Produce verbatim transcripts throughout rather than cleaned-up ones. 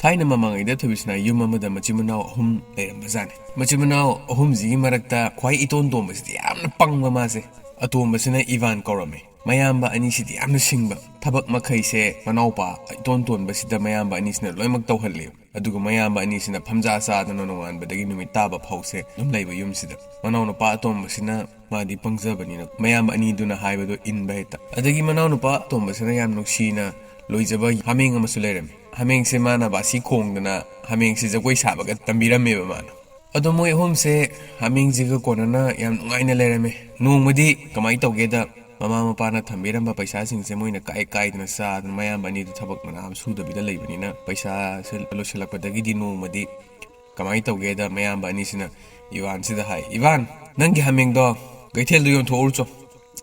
ꯊꯥꯏꯅ ꯃꯃꯥꯡꯉꯩꯗ ꯊꯣꯏꯕꯤꯁꯅꯥ ꯌꯨꯝ ꯑꯃꯗ ꯃꯆꯤꯟ ꯃꯅꯥꯎ ꯑꯍꯨꯝ ꯂꯩꯔꯝꯕꯖꯥꯠꯅꯤ꯫ ꯃꯆꯤꯟ ꯃꯅꯥꯎ ꯑꯍꯨꯝꯁꯤꯒꯤ ꯃꯔꯛꯇ ꯈ꯭ꯋꯥꯏ ꯏꯇꯣꯟ ꯇꯣꯟꯕꯁꯤꯗꯤ ꯌꯥꯝꯅ ꯄꯪꯕ ꯃꯥꯁꯦ꯫ ꯑꯇꯣꯟꯕꯁꯤꯅ ꯏꯚꯥꯟ ꯀꯧꯔꯝꯃꯤ꯫ ꯃꯌꯥꯝꯕ ꯑꯅꯤꯁꯤꯗꯤ ꯌꯥꯝꯅ ꯁꯤꯡꯕ꯫ ꯊꯕꯛ ꯃꯈꯩꯁꯦ ꯃꯅꯥꯎꯄꯥ ꯏꯇꯣꯟ ꯇꯣꯟꯕꯁꯤꯗ ꯃꯌꯥꯝꯕ ꯑꯅꯤꯁꯤꯅ ꯂꯣꯏꯅꯃꯛ ꯇꯧꯍꯜꯂꯤ꯫ ꯑꯗꯨꯒ ꯃꯌꯥꯝꯕ ꯑꯅꯤꯁꯤꯅ ꯐꯝꯖꯥ ꯆꯥꯗꯅ ꯅꯣꯡꯉꯥꯟꯕꯗꯒꯤ ꯅꯨꯃꯤꯠ ꯇꯥꯕ ꯐꯥꯎꯁꯦ ꯑꯗꯨꯝ ꯂꯩꯕ ꯌꯨꯝꯁꯤꯗ꯫ ꯃꯅꯥꯎꯅꯨꯄꯥ ꯑꯇꯣꯝꯕꯁꯤꯅ ꯃꯥꯗꯤ ꯄꯪꯖꯕꯅꯤꯅ ꯃꯌꯥꯝꯕ ꯑꯅꯤꯗꯨꯅ ꯍꯥꯏꯕꯗꯣ ꯏꯟꯕ ꯍꯦꯛꯇ꯫ ꯑꯗꯒꯤ ꯃꯅꯥꯎꯅꯨꯄꯥ ꯑꯇꯣꯝꯕꯁꯤꯅ ꯌꯥꯝ ꯅꯨꯡꯁꯤꯅ ꯂꯣꯏꯖꯕ ꯍꯥꯃꯦꯡ ꯑꯃꯁꯨ ꯂꯩꯔꯝꯃꯤ꯫ ꯍꯥꯃꯦꯡꯁꯦ ꯃꯥꯅ ꯕꯥꯁꯤ ꯈꯣꯡꯗꯅ ꯍꯥꯃꯦꯡꯁꯦ ꯖꯒꯣꯏ ꯁꯥꯕꯒ ꯇꯝꯕꯤꯔꯝꯃꯦꯕ ꯃꯥꯅ꯫ ꯑꯗꯣ ꯃꯣꯏ ꯑꯍꯨꯝꯁꯦ ꯍꯥꯃꯦꯡꯁꯤꯒ ꯀꯣꯟꯅꯅ ꯌꯥꯝ ꯅꯨꯡꯉꯥꯏꯅ ꯂꯩꯔꯝꯃꯤ꯫ ꯅꯣꯡꯃꯗꯤ ꯀꯃꯥꯏꯅ ꯇꯧꯒꯦꯗ, ꯃꯃꯥ ꯃꯄꯥꯅ ꯊꯝꯕꯤꯔꯝꯕ ꯄꯩꯁꯥꯁꯤꯡꯁꯦ ꯃꯣꯏꯅ ꯀꯥꯏ ꯀꯥꯏꯗꯅ ꯆꯥꯗꯅ, ꯃꯌꯥꯝꯕ ꯑꯅꯤꯗꯨ ꯊꯕꯛ ꯃꯅꯥ ꯑꯃ ꯁꯨꯗꯕꯤꯗ ꯂꯩꯕꯅꯤꯅ, ꯄꯩꯁꯥꯁꯦ ꯂꯣꯏꯁꯤꯜꯂꯛꯄꯗꯒꯤꯗꯤ ꯅꯣꯡꯃꯗꯤ ꯀꯃꯥꯏꯅ ꯇꯧꯒꯦꯗ, ꯃꯌꯥꯝꯕ ꯑꯅꯤꯁꯤꯅ ꯏꯚꯥꯟꯁꯤꯗ ꯍꯥꯏ, "ꯏꯚꯥꯟ, ꯅꯪꯒꯤ ꯍꯥꯃꯦꯡꯗꯣ ꯀꯩꯊꯦꯜꯗ ꯌꯣꯟꯊꯣꯛꯎꯔꯨꯆꯣ꯫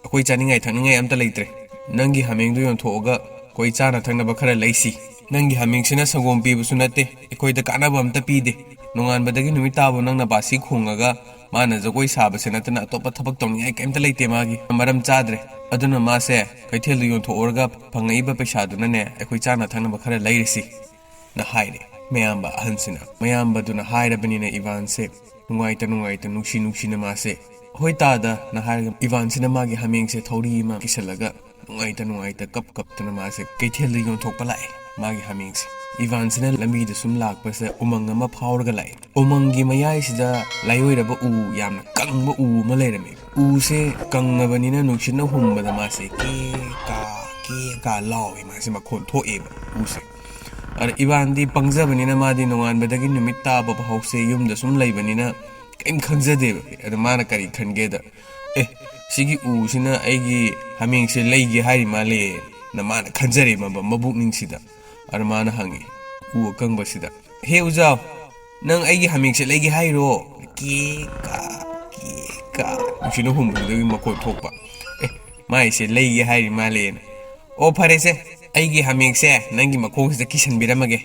ꯑꯩꯈꯣꯏ ꯆꯥꯅꯤꯡꯉꯥꯏ ꯊꯛꯅꯤꯡꯉꯥꯏ ꯑꯝꯇ ꯂꯩꯇ꯭ꯔꯦ꯫ ꯅꯪꯒꯤ ꯍꯥꯃꯦꯡꯗꯣ ꯌꯣꯟꯊꯣꯛꯑꯒ ꯑꯩꯈꯣꯏ ꯆꯥꯅ ꯊꯛꯅꯕ ꯈꯔ ꯂꯩꯁꯤ꯫ ꯅꯪꯒꯤ ꯍꯥꯃꯦꯡꯁꯤꯅ ꯁꯪꯒꯣꯝ ꯄꯤꯕꯁꯨ ꯅꯠꯇꯦ, ꯑꯩꯈꯣꯏꯗ ꯀꯥꯟꯅꯕ ꯑꯝꯇ ꯄꯤꯗꯦ꯫ ꯅꯣꯡꯉꯥꯟꯕꯗꯒꯤ ꯅꯨꯃꯤꯠ ꯇꯥꯕ ꯅꯪꯅ ꯕꯥꯁꯤ ꯈꯣꯡꯉꯒ ꯃꯥꯅ ꯖꯒꯣꯏ ꯁꯥꯕꯁꯦ ꯅꯠꯇꯅ ꯑꯇꯣꯞꯄ ꯊꯕꯛ ꯇꯧꯅꯤꯡꯉꯥꯏ ꯀꯩꯝꯇ ꯂꯩꯇꯦ ꯃꯥꯒꯤ꯫ ꯃꯔꯝ ꯆꯥꯗ꯭ꯔꯦ꯫ ꯑꯗꯨꯅ ꯃꯥꯁꯦ ꯀꯩꯊꯦꯜꯗ ꯌꯣꯟꯊꯣꯛꯎꯔꯒ ꯐꯪꯉꯛꯏꯕ ꯄꯩꯁꯥꯗꯨꯅꯅꯦ ꯑꯩꯈꯣꯏ ꯆꯥꯅ ꯊꯛꯅꯕ ꯈꯔ ꯂꯩꯔꯁꯤ"ꯅ ꯍꯥꯏꯔꯦ ꯃꯌꯥꯝꯕ ꯑꯍꯟꯁꯤꯅ꯫ ꯃꯌꯥꯝꯕꯗꯨꯅ ꯍꯥꯏꯔꯕꯅꯤꯅ ꯏꯚꯥꯟꯁꯦ ꯅꯨꯡꯉꯥꯏꯇ ꯅꯨꯡꯉꯥꯏꯇ, ꯅꯨꯡꯁꯤ ꯅꯨꯡꯁꯤꯅ ꯃꯥꯁꯦ, "ꯍꯣꯏ ꯇꯥꯗ"ꯅ ꯍꯥꯏꯔꯒ ꯏꯚꯥꯟꯁꯤꯅ ꯃꯥꯒꯤ ꯍꯥꯃꯦꯡꯁꯦ ꯊꯧꯔꯤ ꯑꯃ ꯀꯤꯁꯜꯂꯒ ꯅꯨꯡꯉꯥꯏꯇ ꯅꯨꯡꯉꯥꯏꯇ ꯀꯞ ꯀꯞꯇꯅ ꯃꯥꯁꯦ ꯀꯩꯊꯦꯜꯗ ꯌꯣꯟꯊꯣꯛꯄ ꯂꯥꯛꯑꯦ ꯃꯥꯒꯤ ꯍꯥꯃꯦꯡꯁꯦ꯫ ꯏꯚꯥꯟꯁꯤꯅ ꯂꯝꯕꯤꯗ ꯁꯨꯝ ꯂꯥꯛꯄꯁꯤꯗ ꯎꯃꯪ ꯑꯃ ꯐꯥꯎꯔꯒ ꯂꯥꯛꯑꯦ꯫ ꯎꯃꯪꯒꯤ ꯃꯌꯥꯏꯁꯤꯗ ꯂꯥꯏꯑꯣꯏꯔꯕ ꯎ, ꯌꯥꯝꯅ ꯀꯪꯕ ꯎ ꯑꯃ ꯂꯩꯔꯝꯃꯦ꯫ ꯎꯁꯦ ꯀꯪꯉꯕꯅꯤꯅ ꯅꯨꯡꯁꯤꯠꯅ ꯍꯨꯝꯕꯗ ꯃꯥꯁꯦ ꯀꯦ ꯀꯥ, ꯀꯦ ꯀꯥ ꯂꯥꯎꯋꯦ, ꯃꯥꯁꯦ ꯃꯈꯣꯟ ꯊꯣꯛꯑꯦꯕ ꯎꯁꯦ꯫ ꯑꯗ ꯏꯚꯥꯟꯗꯤ ꯄꯪꯖꯕꯅꯤꯅ ꯃꯥꯗꯤ ꯅꯣꯡꯉꯥꯟꯕꯗꯒꯤ ꯅꯨꯃꯤꯠ ꯇꯥꯕ ꯐꯥꯎꯁꯦ ꯌꯨꯝꯗ ꯁꯨꯝ ꯂꯩꯕꯅꯤꯅ ꯀꯩꯝ ꯈꯟꯖꯗꯦꯕ꯫ ꯑꯗ ꯃꯥꯅ ꯀꯔꯤ ꯈꯟꯒꯦꯗ, "ꯑꯦ, ꯁꯤꯒꯤ ꯎꯁꯤꯅ ꯑꯩꯒꯤ ꯍꯥꯃꯦꯡꯁꯦ ꯂꯩꯒꯦ ꯍꯥꯏꯔꯤ ꯃꯥꯜꯂꯦꯅ" ꯃꯥꯅ ꯈꯟꯖꯔꯦ ꯃꯕ-, ꯃꯕꯨꯛꯅꯤꯡꯁꯤꯗ꯫ ꯑꯗ ꯃꯥꯅ ꯍꯪꯉꯤ ꯎ ꯑꯀꯪꯕꯁꯤꯗ, "ꯍꯦ ꯎꯖꯥꯎ, ꯅꯪ ꯑꯩꯒꯤ ꯍꯥꯃꯦꯡꯁꯦ ꯂꯩꯒꯦ ꯍꯥꯏꯔꯣ?" ꯀꯦ ꯀꯥ, ꯀꯦ ꯀꯥ, ꯅꯨꯡꯁꯤꯠꯅ ꯍꯨꯝꯕꯗꯨꯗꯒꯤ ꯃꯈꯣꯟ ꯊꯣꯛꯄ꯫ "ꯑꯦ, ꯃꯥꯏꯁꯦ ꯂꯩꯒꯦ ꯍꯥꯏꯔꯤ ꯃꯥꯜꯂꯦꯅ꯫ ꯑꯣ, ꯐꯔꯦꯁꯦ, ꯑꯩꯒꯤ ꯍꯥꯃꯦꯡꯁꯦ ꯅꯪꯒꯤ ꯃꯈꯣꯡꯁꯤꯗ ꯀꯤꯁꯟꯕꯤꯔꯝꯃꯒꯦ꯫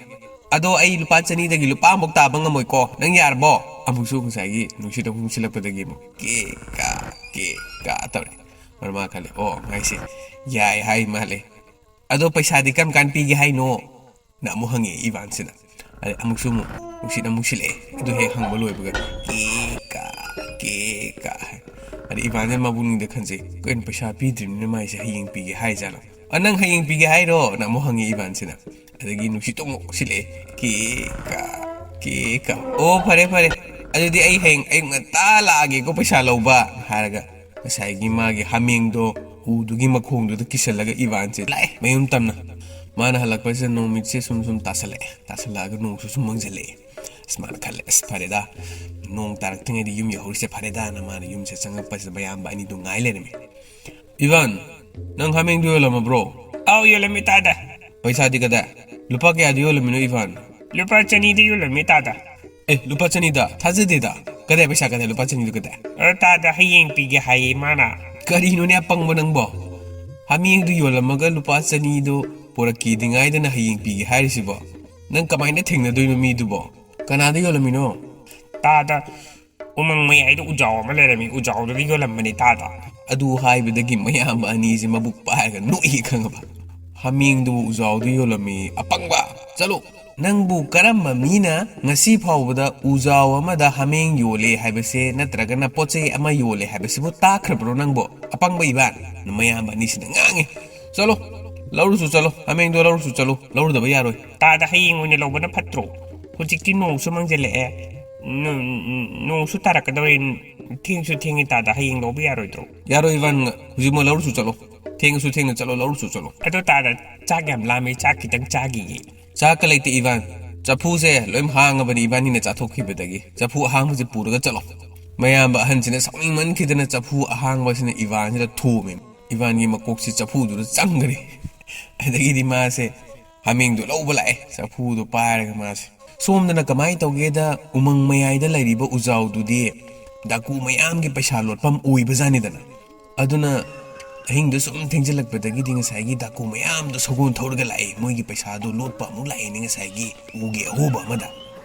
ꯑꯗꯣ ꯑꯩ ꯂꯨꯄꯥ ꯆꯅꯤꯗꯒꯤ ꯂꯨꯄꯥ ꯑꯃꯐꯥꯎ ꯇꯥꯕ ꯉꯝꯃꯣꯏꯀꯣ꯫ ꯅꯪ ꯌꯥꯔꯕꯣ?" ꯑꯃꯨꯛꯁꯨ ꯉꯁꯥꯏꯒꯤ ꯅꯨꯡꯁꯤꯠ ꯑꯃꯨꯛ ꯁꯤꯜꯂꯛꯄꯗꯒꯤ ꯑꯃꯨꯛ ꯀꯦ ꯀꯥ, ꯀꯦ ꯀꯥ ꯇꯧꯔꯦ꯫ ꯃꯔ ꯃꯥ ꯈꯜꯂꯦ, "ꯑꯣ, ꯃꯥꯏꯁꯦ ꯌꯥꯏ ꯍꯥꯏ ꯃꯥꯜꯂꯦ꯫ ꯑꯗꯣ ꯄꯩꯁꯥꯗꯤ ꯀꯔꯝ ꯀꯥꯟ ꯄꯤꯒꯦ ꯍꯥꯏꯅꯣ?" ꯅ ꯑꯃꯨꯛ ꯍꯪꯉꯛꯑꯦ ꯏꯕꯥꯟꯁꯤꯅ꯫ ꯑꯗꯩ ꯑꯃꯨꯛꯁꯨ ꯑꯃꯨꯛ ꯅꯨꯡꯁꯤꯠ ꯑꯃꯨꯛ ꯁꯤꯜꯂꯛꯑꯦ꯫ ꯑꯗꯨ ꯍꯦꯛ ꯍꯪꯕ ꯂꯣꯏꯕꯒ ꯀꯦ ꯀꯥ, ꯀꯦ ꯀꯥ ꯍꯥꯏ꯫ ꯑꯗꯩ ꯏꯕꯥꯟꯁꯤꯅ ꯃꯕꯨꯛꯅꯤꯡꯗ ꯈꯟꯖꯩ, "ꯀꯩꯅꯣ, ꯄꯩꯁꯥ ꯄꯤꯗ꯭ꯔꯤꯕꯅꯤꯅ ꯃꯥꯏꯁꯦ ꯍꯌꯦꯡ ꯄꯤꯒꯦ ꯍꯥꯏꯖꯥꯠꯂꯣ? ꯑ, ꯅꯪ ꯍꯌꯦꯡ ꯄꯤꯒꯦ ꯍꯥꯏꯔꯣ?" ꯅ ꯑꯃꯨꯛ ꯍꯪꯉꯤ ꯏꯕꯥꯟꯁꯤꯅ꯫ ꯑꯗꯒꯤ ꯅꯨꯡꯁꯤꯠꯇꯣ ꯑꯃꯨꯛ ꯁꯤꯜꯂꯛꯑꯦ, ꯀꯦ ꯀꯥ, ꯀꯦ ꯀꯥ꯫ "ꯑꯣ, ꯐꯔꯦ ꯐꯔꯦ, ꯑꯗꯨꯗꯤ ꯑꯩ ꯍꯌꯦꯡ ꯑꯌꯨꯛ ꯉꯟꯇꯥ ꯂꯥꯛꯑꯒꯦꯀꯣ ꯄꯩꯁꯥ ꯂꯧꯕ" ꯍꯥꯏꯔꯒ, ꯉꯁꯥꯏꯒꯤ ꯃꯥꯒꯤ ꯍꯥꯃꯦꯡꯗꯣ ꯎꯗꯨꯒꯤ ꯃꯈꯣꯡꯗꯨꯗ ꯀꯤꯁꯜꯂꯒ ꯏꯕꯥꯟꯁꯦ ꯂꯥꯛꯑꯦ ꯃꯌꯨꯝ ꯇꯝꯅ꯫ ꯃꯥꯅ ꯍꯜꯂꯛꯄꯁꯤꯗ ꯅꯨꯃꯤꯠꯁꯦ ꯁꯨꯝ ꯁꯨꯝ ꯇꯥꯁꯜꯂꯛꯑꯦ, ꯇꯥꯁꯜꯂꯛꯑꯒ ꯅꯣꯡꯁꯨ ꯁꯨꯝ ꯃꯪꯁꯤꯜꯂꯛꯑꯦ꯫ ꯑꯁ, ꯃꯥꯅ ꯈꯜꯂꯦ, "ꯑꯁ, ꯐꯔꯦꯗ, ꯅꯣꯡ ꯇꯥꯔꯛꯇ꯭ꯔꯤꯉꯩꯗ ꯌꯨꯝ ꯌꯧꯍꯧꯔꯤꯁꯦ ꯐꯔꯦꯗꯥꯅ" ꯃꯥꯅ ꯌꯨꯝꯁꯦ ꯆꯪꯉꯛꯄꯁꯤꯗ ꯃꯌꯥꯝꯕ ꯑꯅꯤꯗꯨ ꯉꯥꯏ ꯂꯩꯔꯝꯃꯤ꯫ "ꯏꯕꯥꯟ, ꯅꯪ ꯍꯥꯃꯦꯡꯗꯨ ꯌꯣꯜꯂꯝꯃꯕ꯭ꯔꯣ?" "ꯑꯥꯎ, ꯌꯣꯜꯂꯝꯃꯤ ꯇꯥꯗ꯫" "ꯄꯩꯁꯥꯗꯤ ꯀꯗꯥꯏ? ꯂꯨꯄꯥ ꯀꯌꯥꯗ ꯌꯣꯜꯂꯝꯃꯤꯅꯣ ꯏꯕꯥꯟ?" "ꯂꯨꯄꯥ ꯆꯅꯤꯗ ꯌꯣꯜꯂꯝꯃꯤ ꯇꯥꯗ꯫" "ꯑꯦ, ꯂꯨꯄꯥ ꯆꯅꯤꯗ? ꯊꯥꯖꯗꯦꯗ꯫ ꯀꯗꯥꯏ ꯄꯩꯁꯥ, ꯀꯗꯥꯏ, ꯂꯨꯄꯥ ꯆꯅꯤꯗꯨ ꯀꯗꯥꯏ?" "ꯑ, ꯇꯥꯗ, ꯍꯌꯦꯡ ꯄꯤꯒꯦ ꯍꯥꯏꯌꯦ ꯃꯥꯅ꯫" "ꯀꯔꯤꯅꯣꯅꯦ ꯑꯄꯪꯕ ꯅꯪꯕꯣ? ꯍꯥꯃꯦꯡꯗꯨ ꯌꯣꯜꯂꯝꯃꯒ ꯂꯨꯄꯥ ꯆꯅꯤꯗꯣ ꯄꯨꯔꯛꯀꯦꯗꯤ ꯉꯥꯏꯗꯅ ꯍꯌꯦꯡ ꯄꯤꯒꯦ ꯍꯥꯏꯔꯤꯁꯤꯕꯣ? ꯅꯪ ꯀꯃꯥꯏꯅ ꯊꯦꯡꯅꯗꯣꯏꯅꯣ ꯃꯤꯗꯨꯕꯣ? ꯀꯅꯥꯗ ꯌꯣꯜꯂꯝꯃꯤꯅꯣ?" "ꯇꯥꯗ, ꯎꯃꯪ ꯃꯌꯥꯏꯗ ꯎꯖꯥꯎ ꯑꯃ ꯂꯩꯔꯝꯃꯤ, ꯎꯖꯥꯎꯗꯨꯗ ꯌꯣꯜꯂꯝꯕꯅꯤ ꯇꯥꯗ꯫" ꯑꯗꯨ ꯍꯥꯏꯕꯗꯒꯤ ꯃꯌꯥꯝꯕ ꯑꯅꯤꯁꯦ ꯃꯕꯨꯛ ꯄꯥꯏꯔꯒ ꯅꯣꯛꯏ ꯈꯪꯉꯕ꯫ "ꯍꯥꯃꯦꯡꯗꯨꯕꯨ ꯎꯖꯥꯎꯗ ꯌꯣꯜꯂꯝꯃꯤ, ꯑꯄꯪꯕ! ꯆꯠꯂꯣ! ꯅꯪꯕꯨ ꯀꯔꯝꯕ ꯃꯤꯅ ꯉꯁꯤ ꯐꯥꯎꯕꯗ ꯎꯖꯥꯎ ꯑꯃꯗ ꯍꯥꯃꯦꯡ ꯌꯣꯜꯂꯦ ꯍꯥꯏꯕꯁꯦ ꯅꯠꯇ꯭ꯔꯒꯅ ꯄꯣꯠ ꯆꯩ ꯑꯃ ꯌꯣꯜꯂꯦ ꯍꯥꯏꯕꯁꯤꯕꯨ ꯇꯥꯈ꯭ꯔꯕ꯭ꯔꯣ ꯅꯪꯕꯣ? ꯑꯄꯪꯕ ꯏꯕꯥꯟ!" ꯃꯌꯥꯝꯕ ꯑꯅꯤꯁꯤꯅ ꯉꯥꯡꯉꯤ꯫ "ꯆꯠꯂꯣ! ꯂꯧꯔꯨꯁꯨ ꯆꯠꯂꯣ, ꯍꯥꯃꯦꯡꯗꯣ ꯂꯧꯔꯨꯁꯨ ꯆꯠꯂꯣ, ꯂꯧꯔꯨꯗꯕ ꯌꯥꯔꯣꯏ꯫" "ꯇꯥꯗ, ꯍꯌꯦꯡ ꯑꯣꯏꯅ ꯂꯧꯕꯅ ꯐꯠꯇ꯭ꯔꯣ? ꯍꯧꯖꯤꯛꯇꯤ ꯅꯣꯡꯁꯨ ꯃꯪꯁꯤꯜꯂꯛꯑꯦ, ꯅꯣ-, ꯅꯣꯡꯁꯨ ꯇꯥꯔꯛꯀꯗꯧꯔꯦ, ꯊꯦꯡꯁꯨ ꯊꯦꯡꯉꯦ ꯇꯥꯗ, ꯍꯌꯦꯡ ꯂꯧꯕ ꯌꯥꯔꯣꯏꯗ꯭ꯔꯣ?" "ꯌꯥꯔꯣꯏ ꯏꯕꯥꯟ, ꯍꯧꯖꯤꯛꯃꯛ ꯂꯧꯔꯨꯁꯨ ꯆꯠꯂꯣ, ꯊꯦꯡꯉꯁꯨ ꯊꯦꯡꯅ ꯆꯠꯂꯣ, ꯂꯧꯔꯨꯁꯨ ꯆꯠꯂꯣ꯫" "ꯑꯗꯣ ꯇꯥꯗ, ꯆꯥꯛ ꯌꯥꯝ ꯂꯥꯝꯃꯦ, ꯆꯥꯛ ꯈꯤꯇꯪ ꯆꯥꯈꯤꯒꯦ꯫" "ꯆꯥꯛꯀ ꯂꯩꯇꯦ ꯏꯕꯥꯟ, ꯆꯐꯨꯁꯦ ꯂꯣꯏ ꯍꯥꯡꯉꯕꯅꯤ ꯏꯕꯥꯟꯅꯤꯅ ꯆꯥꯊꯣꯛꯈꯤꯕꯗꯒꯤ, ꯆꯐꯨ ꯑꯍꯥꯡꯕꯁꯦ ꯄꯨꯔꯒ ꯆꯠꯂꯣ꯫" ꯃꯌꯥꯝꯕ ꯑꯍꯟꯁꯤꯅ ꯁꯥꯎꯅꯤꯡꯃꯟꯈꯤꯗꯅ ꯆꯐꯨ ꯑꯍꯥꯡꯕꯁꯤꯅ ꯏꯕꯥꯟꯁꯤꯗ ꯊꯣꯝꯃꯦ꯫ ꯏꯕꯥꯟꯒꯤ ꯃꯀꯣꯛꯁꯤ ꯆꯐꯨꯗꯨꯗ ꯆꯪꯈ꯭ꯔꯦ꯫ ꯑꯗꯒꯤꯗꯤ ꯃꯥꯁꯦ ꯍꯥꯃꯦꯡꯗꯣ ꯂꯧꯕ ꯂꯥꯛꯑꯦ, ꯆꯐꯨꯗꯣ ꯄꯥꯏꯔꯒ ꯃꯥꯁꯦ꯫ ꯁꯣꯝꯗꯅ ꯀꯃꯥꯏꯅ ꯇꯧꯒꯦꯗ, ꯎꯃꯪ ꯃꯌꯥꯏꯗ ꯂꯩꯔꯤꯕ ꯎꯖꯥꯎꯗꯨꯗꯤ ꯗꯥꯀꯨ ꯃꯌꯥꯝꯒꯤ ꯄꯩꯁꯥ ꯂꯣꯠꯐꯝ ꯑꯣꯏꯕꯖꯥꯠꯅꯤꯗꯅ꯫ ꯑꯗꯨꯅ ꯑꯍꯤꯡꯗꯣ ꯁꯨꯝ ꯊꯦꯡꯖꯤꯜꯂꯛꯄꯗꯒꯤꯗꯤ ꯉꯁꯥꯏꯒꯤ ꯗꯥꯀꯨ ꯃꯌꯥꯝꯗꯣ ꯁꯒꯣꯜ ꯊꯧꯔꯒ ꯂꯥꯛꯑꯦ, ꯃꯣꯏꯒꯤ ꯄꯩꯁꯥꯗꯣ ꯂꯣꯠꯄ ꯑꯃꯨꯛ ꯂꯥꯛꯑꯦꯅꯦ ꯉꯁꯥꯏꯒꯤ ꯎꯒꯤ ꯑꯍꯣꯕ ꯑꯃꯗ꯫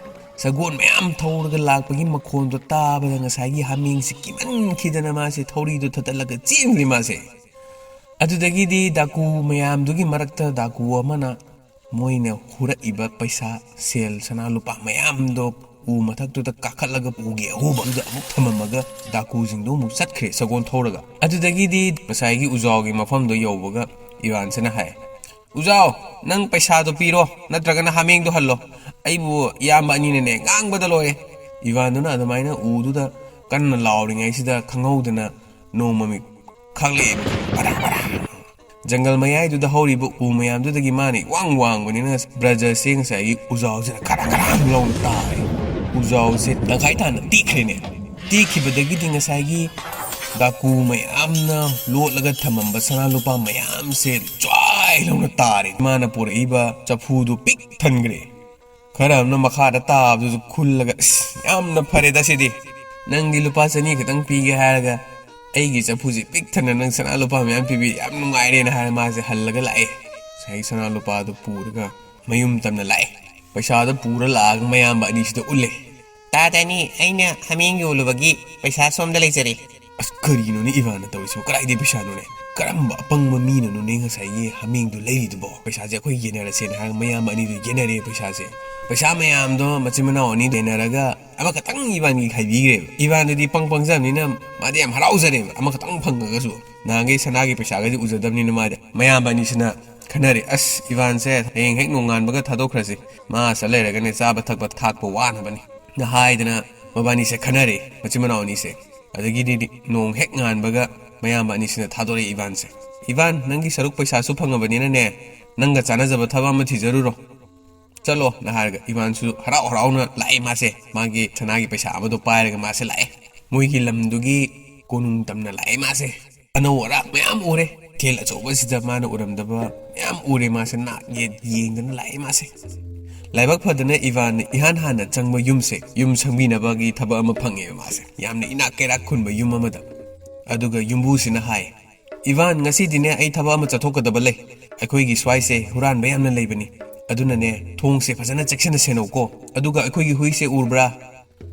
ꯁꯒꯣꯜ ꯃꯌꯥꯝ ꯊꯧꯔꯒ ꯂꯥꯛꯄꯒꯤ ꯃꯈꯣꯟꯗꯣ ꯇꯥꯕꯗ ꯉꯁꯥꯏꯒꯤ ꯍꯥꯃꯦꯡꯁꯦ ꯀꯤꯃꯟꯈꯤꯗꯅ ꯃꯥꯁꯦ ꯊꯧꯔꯤꯗꯣ ꯊꯠꯇꯠꯂꯒ ꯆꯦꯟꯈ꯭ꯔꯦ ꯃꯥꯁꯦ꯫ ꯑꯗꯨꯗꯒꯤꯗꯤ ꯗꯥꯀꯨ ꯃꯌꯥꯝꯗꯨꯒꯤ ꯃꯔꯛꯇ ꯗꯥꯀꯨ ꯑꯃꯅ ꯃꯣꯏꯅ ꯍꯨꯔꯛꯏꯕ ꯄꯩꯁꯥ, ꯁꯦꯜ, ꯁꯅꯥ ꯂꯨꯄꯥ ꯃꯌꯥꯝꯗꯣ ꯎ ꯃꯊꯛꯇꯨꯗ ꯀꯥꯈꯠꯂꯒ ꯎꯒꯤ ꯑꯍꯨꯕꯗꯨꯗ ꯑꯃꯨꯛ ꯊꯝꯃꯝꯃꯒ ꯗꯥꯀꯨꯁꯤꯡꯗꯣ ꯑꯃꯨꯛ ꯆꯠꯈ꯭ꯔꯦ ꯁꯒꯣꯜ ꯊꯧꯔꯒ꯫ ꯑꯗꯨꯗꯒꯤꯗꯤ ꯉꯁꯥꯏꯒꯤ ꯎꯖꯥꯎꯒꯤ ꯃꯐꯝꯗꯣ ꯌꯧꯕꯒ ꯏꯕꯥꯟꯁꯤꯅ ꯍꯥꯏ, "ꯎꯖꯥꯎ, ꯅꯪ ꯄꯩꯁꯥꯗꯣ ꯄꯤꯔꯣ, ꯅꯠꯇ꯭ꯔꯒꯅ ꯍꯥꯃꯦꯡꯗꯣ ꯍꯜꯂꯣ꯫ ꯑꯩꯕꯨ ꯏꯌꯥꯝꯕ ꯑꯅꯤꯅꯅꯦ ꯉꯥꯡꯕꯗ ꯂꯣꯏꯔꯦ꯫" ꯏꯕꯥꯟꯗꯨꯅ ꯑꯗꯨꯃꯥꯏꯅ ꯎꯗꯨꯗ ꯀꯟꯅ ꯂꯥꯎꯔꯤꯉꯩꯁꯤꯗ ꯈꯪꯍꯧꯗꯅ ꯅꯣꯡꯃꯃꯤꯠ ꯈꯥꯛꯂꯛꯑꯦꯕ꯫ ꯕꯔꯥ ꯕꯔꯥ꯫ ꯖꯪꯒꯜ ꯃꯌꯥꯏꯗꯨꯗ ꯍꯧꯔꯤꯕ ꯎ ꯃꯌꯥꯝꯗꯨꯗꯒꯤ ꯃꯥꯅ ꯏꯋꯥꯡ ꯋꯥꯡꯕꯅꯤꯅ ꯕ꯭ꯔꯖꯁꯦ ꯉꯁꯥꯏꯒꯤ ꯎꯖꯥꯎꯁꯤꯗ ꯈꯔꯥꯡ ꯈꯔꯥꯡ ꯂꯥꯎꯅ ꯇꯥꯔꯦ꯫ ꯎꯖꯥꯎꯁꯦ ꯇꯪꯈꯥꯏ ꯇꯥꯅ ꯇꯦꯛꯈ꯭ꯔꯦꯅꯦ꯫ ꯇꯦꯛꯈꯤꯕꯗꯒꯤꯗꯤ ꯉꯁꯥꯏꯒꯤ ꯗꯥꯀꯨ ꯃꯌꯥꯝꯅ ꯂꯣꯠꯂꯒ ꯊꯝꯃꯝꯕ ꯁꯅꯥ ꯂꯨꯄꯥ ꯃꯌꯥꯝꯁꯦ ꯖ꯭ꯋꯥꯏ ꯂꯥꯎꯅ ꯇꯥꯔꯦ꯫ ꯃꯥꯅ ꯄꯨꯔꯛꯏꯕ ꯆꯐꯨꯗꯨ ꯄꯤꯛ ꯊꯟꯈ꯭ꯔꯦ꯫ ꯈꯔ ꯑꯃꯅ ꯃꯈꯥꯗ ꯇꯥꯕꯗꯨꯁꯨ ꯈꯨꯜꯂꯒ, "ꯑꯁ, ꯌꯥꯝꯅ ꯐꯔꯦꯗ ꯁꯤꯗꯤ꯫ ꯅꯪꯗꯤ ꯂꯨꯄꯥ ꯆꯅꯤ ꯈꯛꯇꯪ ꯄꯤꯒꯦ ꯍꯥꯏꯔꯒ ꯑꯩꯒꯤ ꯆꯐꯨꯁꯦ ꯄꯤꯛ ꯊꯟꯅ ꯅꯪ ꯁꯅꯥ ꯂꯨꯄꯥ ꯃꯌꯥꯝ ꯄꯤꯕꯤ, ꯌꯥꯝ ꯅꯨꯡꯉꯥꯏꯔꯦꯅ" ꯍꯥꯏꯔ ꯃꯥꯁꯦ ꯍꯜꯂꯒ ꯂꯥꯛꯑꯦ꯫ ꯉꯁꯥꯏꯒꯤ ꯁꯅꯥ ꯂꯨꯄꯥꯗꯨ ꯄꯨꯔꯒ ꯃꯌꯨꯝ ꯇꯝꯅ ꯂꯥꯛꯑꯦ꯫ ꯄꯩꯁꯥꯗꯣ ꯄꯨꯔ ꯂꯥꯛꯑꯒ ꯃꯌꯥꯝꯕ ꯑꯅꯤꯁꯤꯗ ꯎꯠꯂꯦ꯫ "ꯇꯥ ꯇꯥꯅꯤ, ꯑꯩꯅ ꯍꯥꯃꯦꯡ ꯌꯣꯜꯂꯨꯕꯒꯤ ꯄꯩꯁꯥ ꯁꯣꯝꯗ ꯂꯩꯖꯔꯦ꯫" ꯑꯁ, ꯀꯔꯤꯅꯣꯅꯦ ꯏꯕꯥꯅ ꯇꯧꯔꯤꯁꯤꯕꯣ? ꯀꯗꯥꯏꯗꯩ ꯄꯩꯁꯥꯅꯣꯅꯦ? ꯀꯔꯝꯕ ꯑꯄꯪꯕ ꯃꯤꯅꯅꯣꯅꯦ ꯉꯁꯥꯏꯒꯤ ꯍꯥꯃꯦꯡꯗꯨ ꯂꯩꯔꯤꯗꯨꯕꯣ? "ꯄꯩꯁꯥꯁꯦ ꯑꯩꯈꯣꯏ ꯌꯦꯟꯅꯔꯁꯦꯅ" ꯍꯥꯏꯔꯒ ꯃꯌꯥꯝꯕ ꯑꯅꯤꯗꯨ ꯌꯦꯟꯅꯔꯦ ꯄꯩꯁꯥꯁꯦ꯫ ꯄꯩꯁꯥ ꯃꯌꯥꯝꯗꯣ ꯃꯆꯤꯟ ꯃꯅꯥꯎ ꯑꯅꯤꯗꯨ ꯌꯦꯟꯅꯔꯒ ꯑꯃꯈꯛꯇꯪ ꯏꯕꯥꯟꯒꯤ ꯈꯥꯏꯕꯤꯈ꯭ꯔꯦꯕ꯫ ꯏꯕꯥꯟꯗꯨꯗꯤ ꯄꯪ ꯄꯪꯖꯕꯅꯤꯅ ꯃꯥꯗꯤ ꯌꯥꯝ ꯍꯔꯥꯎꯖꯔꯦꯕ, ꯑꯃꯈꯛꯇꯪ ꯐꯪꯉꯒꯁꯨ꯫ ꯅꯍꯥꯟꯈꯩ ꯁꯅꯥꯒꯤ ꯄꯩꯁꯥꯒꯗꯤ ꯎꯖꯗꯕꯅꯤꯅ ꯃꯥꯗꯤ꯫ ꯃꯌꯥꯝꯕ ꯑꯅꯤꯁꯤꯅ ꯈꯟꯅꯔꯦ, "ꯑꯁ, ꯏꯕꯥꯟꯁꯦ ꯍꯌꯦꯡ ꯍꯦꯛ ꯅꯣꯡꯉꯥꯟꯕꯒ ꯊꯥꯗꯣꯛꯈ꯭ꯔꯁꯤ꯫ ꯃꯥ ꯑꯁ ꯂꯩꯔꯒꯅꯦ ꯆꯥꯕ ꯊꯛꯄ ꯊꯥꯛꯄ ꯋꯥꯅꯕꯅꯤ"ꯅ ꯍꯥꯏꯗꯅ ꯃꯕꯥꯅꯤꯁꯦ ꯈꯟꯅꯔꯦ, ꯃꯆꯤꯟ ꯃꯅꯥꯎ ꯑꯅꯤꯁꯦ꯫ ꯑꯗꯒꯤꯗꯤ ꯅꯣꯡ ꯍꯦꯛ ꯉꯥꯟꯕꯒ ꯃꯌꯥꯝꯕ ꯑꯅꯤꯁꯤꯅ ꯊꯥꯗꯣꯔꯛꯑꯦ ꯏꯕꯥꯟꯁꯦ꯫ "ꯏꯕꯥꯟ, ꯅꯪꯒꯤ ꯁꯔꯨꯛ ꯄꯩꯁꯥꯁꯨ ꯐꯪꯉꯕꯅꯤꯅꯅꯦ, ꯅꯪꯒ ꯆꯥꯟꯅꯖꯕ ꯊꯕꯛ ꯑꯃ ꯊꯤꯖꯔꯨꯔꯣ꯫ ꯆꯠꯂꯣꯅ" ꯍꯥꯏꯔꯒ ꯏꯕꯥꯟꯁꯨ ꯍꯔꯥꯎ ꯍꯔꯥꯎꯅ ꯂꯥꯛꯑꯦ ꯃꯥꯁꯦ, ꯃꯥꯒꯤ ꯁꯅꯥꯒꯤ ꯄꯩꯁꯥ ꯑꯃꯗꯣ ꯄꯥꯏꯔꯒ ꯃꯥꯁꯦ ꯂꯥꯛꯑꯦ꯫ ꯃꯣꯏꯒꯤ ꯂꯝꯗꯨꯒꯤ ꯀꯣꯅꯨꯡ ꯇꯝꯅ ꯂꯥꯛꯑꯦ ꯃꯥꯁꯦ꯫ ꯑꯅꯧ ꯑꯔꯥꯛ ꯃꯌꯥꯝ ꯎꯔꯦ꯫ ꯀꯩꯊꯦꯜ ꯑꯆꯧꯕꯁꯤꯗ ꯃꯥꯅ ꯎꯔꯝꯗꯕ ꯃꯌꯥꯝ ꯎꯔꯦ꯫ ꯃꯥꯁꯦ ꯅꯥꯛ ꯌꯦꯠ ꯌꯦꯡꯗꯅ ꯂꯥꯛꯑꯦ ꯃꯥꯁꯦ꯫ ꯂꯥꯏꯕꯛ ꯐꯗꯅ ꯏꯕꯥꯟꯅ ꯏꯍꯥꯟ ꯍꯥꯟꯅ ꯆꯪꯕ ꯌꯨꯝꯁꯦ, ꯌꯨꯝ ꯁꯪꯕꯤꯅꯕꯒꯤ ꯊꯕꯛ ꯑꯃ ꯐꯪꯉꯦꯕ ꯃꯥꯁꯦ꯫ ꯌꯥꯝꯅ ꯏꯅꯥꯛ ꯀꯩꯔꯥꯛ ꯈꯨꯟꯕ ꯌꯨꯝ ꯑꯃꯗ꯫ ꯑꯗꯨꯒ ꯌꯨꯝꯕꯨꯁꯤꯅ ꯍꯥꯏ, "ꯏꯕꯥꯟ, ꯉꯁꯤꯗꯤꯅꯦ ꯑꯩ ꯊꯕꯛ ꯑꯃ ꯆꯠꯊꯣꯛꯀꯗꯕ ꯂꯩ꯫ ꯑꯩꯈꯣꯏꯒꯤ ꯁ꯭ꯋꯥꯏꯁꯦ ꯍꯨꯔꯥꯟꯕ ꯌꯥꯝꯅ ꯂꯩꯕꯅꯤ꯫ ꯑꯗꯨꯅꯅꯦ ꯊꯣꯡꯁꯦ ꯐꯖꯅ ꯆꯦꯛꯁꯤꯟꯅ ꯁꯦꯟꯅꯧꯀꯣ꯫ ꯑꯗꯨꯒ ꯑꯩꯈꯣꯏꯒꯤ ꯍꯨꯏꯁꯦ ꯎꯔꯕ꯭ꯔꯥ?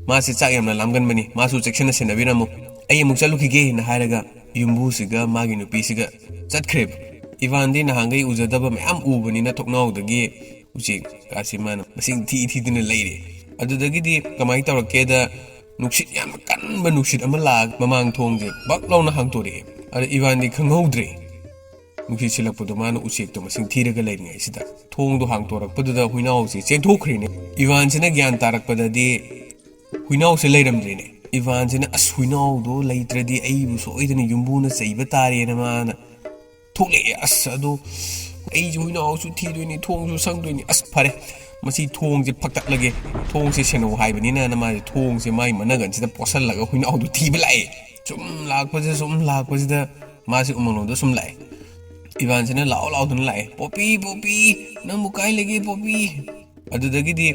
ꯃꯥꯁꯦ ꯆꯥꯛ ꯌꯥꯝꯅ ꯂꯥꯝꯒꯟꯕꯅꯤ꯫ ꯃꯥꯁꯨ ꯆꯦꯛꯁꯤꯟꯅ ꯁꯦꯟꯅꯕꯤꯔꯝꯃꯨ꯫ ꯑꯩ ꯑꯃꯨꯛ ꯆꯠꯂꯨꯈꯤꯒꯦꯅ" ꯍꯥꯏꯔꯒ ꯌꯨꯝꯕꯨꯁꯤꯒ ꯃꯥꯒꯤ ꯅꯨꯄꯤꯁꯤꯒ ꯆꯠꯈ꯭ꯔꯦꯕ꯫ ꯏꯚꯥꯟꯗꯤ ꯅꯍꯥꯟꯈꯩ ꯎꯖꯗꯕ ꯃꯌꯥꯝ ꯎꯕꯅꯤꯅ ꯊꯣꯡꯅꯥꯎꯗꯒꯤ ꯎꯆꯦꯛ ꯀꯥꯁꯤ ꯃꯥꯅ ꯃꯁꯤꯡ ꯊꯤ ꯊꯤꯗꯨꯅ ꯂꯩꯔꯦ꯫ ꯑꯗꯨꯗꯒꯤꯗꯤ ꯀꯃꯥꯏꯅ ꯇꯧꯔꯛꯀꯦꯗ, ꯅꯨꯡꯁꯤꯠ ꯌꯥꯝꯅ ꯀꯟꯕ ꯅꯨꯡꯁꯤꯠ ꯑꯃ ꯂꯥꯛꯑꯒ ꯃꯃꯥꯡ ꯊꯣꯡꯁꯦ ꯕꯛ ꯂꯥꯎꯅ ꯍꯥꯡꯇꯣꯔꯛꯑꯦ꯫ ꯑꯗ ꯏꯚꯥꯟꯗꯤ ꯈꯪꯍꯧꯗ꯭ꯔꯦ꯫ ꯅꯨꯡꯁꯤꯠ ꯁꯤꯜꯂꯛꯄꯗꯣ ꯃꯥꯅ ꯎꯆꯦꯛꯇꯣ ꯃꯁꯤꯡ ꯊꯤꯔꯒ ꯂꯩꯔꯤꯉꯩꯁꯤꯗ ꯊꯣꯡꯗꯣ ꯍꯥꯡꯇꯣꯔꯛꯄꯗꯨꯗ ꯍꯨꯏꯅꯥꯎꯁꯦ ꯆꯦꯟꯊꯣꯛꯈ꯭ꯔꯦꯅꯦ꯫ ꯏꯚꯥꯟꯁꯤꯅ ꯒ꯭ꯌꯥꯟ ꯇꯥꯔꯛꯄꯗꯗꯤ ꯍꯨꯏꯅꯥꯎꯁꯦ ꯂꯩꯔꯝꯗ꯭ꯔꯦꯅꯦ꯫ ꯏꯚꯥꯟꯁꯤꯅ "ꯑꯁ, ꯍꯨꯏꯅꯥꯎꯗꯣ ꯂꯩꯇ꯭ꯔꯗꯤ ꯑꯩꯕꯨ ꯁꯣꯏꯗꯅ ꯌꯨꯝꯕꯨꯅ ꯆꯩꯕ ꯇꯥꯔꯦꯅ" ꯃꯥꯅ ꯊꯣꯛꯂꯛꯑꯦ꯫ "ꯑꯁ, ꯑꯗꯣ ꯑꯩꯁꯨ ꯍꯨꯏꯅꯥꯎꯁꯨ ꯊꯤꯗꯣꯏꯅꯤ, ꯊꯣꯡꯁꯨ ꯁꯪꯗꯣꯏꯅꯤ꯫ ꯑꯁ, ꯐꯔꯦ, ꯃꯁꯤ ꯊꯣꯡꯁꯦ ꯐꯛꯇꯠꯂꯒꯦ, ꯊꯣꯡꯁꯦ ꯁꯦꯟꯅꯧ" ꯍꯥꯏꯕꯅꯤꯅ ꯃꯥꯁꯦ ꯊꯣꯡꯁꯦ ꯃꯥꯏ ꯃꯅꯒꯟꯁꯤꯗ ꯄꯣꯠꯁꯜꯂꯒ ꯍꯨꯏꯅꯥꯎꯗꯨ ꯊꯤꯕ ꯂꯥꯛꯑꯦ꯫ ꯁꯨꯝ ꯂꯥꯛꯄꯁꯤꯗ, ꯁꯨꯝ ꯂꯥꯛꯄꯁꯤꯗ ꯃꯥꯁꯦ ꯎꯃꯪꯂꯣꯝꯗ ꯁꯨꯝ ꯂꯥꯛꯑꯦ꯫ ꯏꯚꯥꯟꯁꯤꯅ ꯂꯥꯎ ꯂꯥꯎꯗꯅ ꯂꯥꯛꯑꯦ, "ꯄꯣꯄꯤ, ꯄꯣꯄꯤ, ꯅꯪꯕꯨ ꯀꯥꯏ ꯂꯩꯒꯦ, ꯄꯣꯄꯤ?" ꯑꯗꯨꯗꯒꯤꯗꯤ